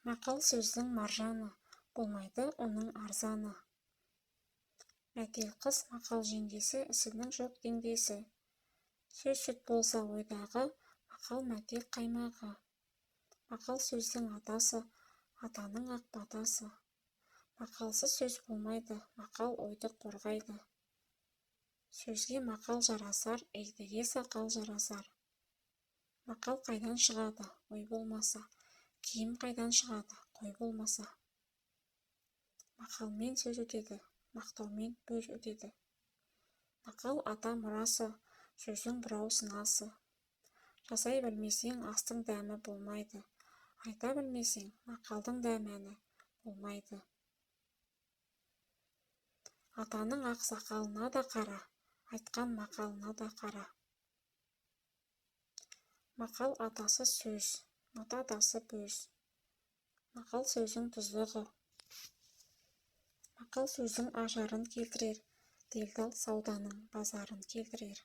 Мақал сөздің маржаны, болмайды оның арзаны. Мәтел қыз мақал жеңгесі, ісінің жоқ теңдесі. Сөз сүт болса ойдағы, мақал мәтел қаймағы. Мақал сөздің атасы, атаның ақ батасы. Мақалсыз сөз болмайды, мақал ойды қорғайды. Сөзге мақал жарасар, егдеге сақал жарасар. Мақал қайдан шығады, ой болмаса, киім қайдан шығады, қой болмаса. Мақалмен сөз өтеді, мақтаумен бөз өтеді. Мақал ата мұрасы, сөздің бұрау сынасы. Жасай білмесең, астың дәмі болмайды, айта білмесең, мақалдың да мәні болмайды. Атаның ақ сақалына да қара, айтқан мақалына да қара. Мақал атасы сөз, мата атасы бөз. Мақал сөздің тұздығы. Мақал сөздің ажарын келтірер, делдал сауданың базарын келтірер.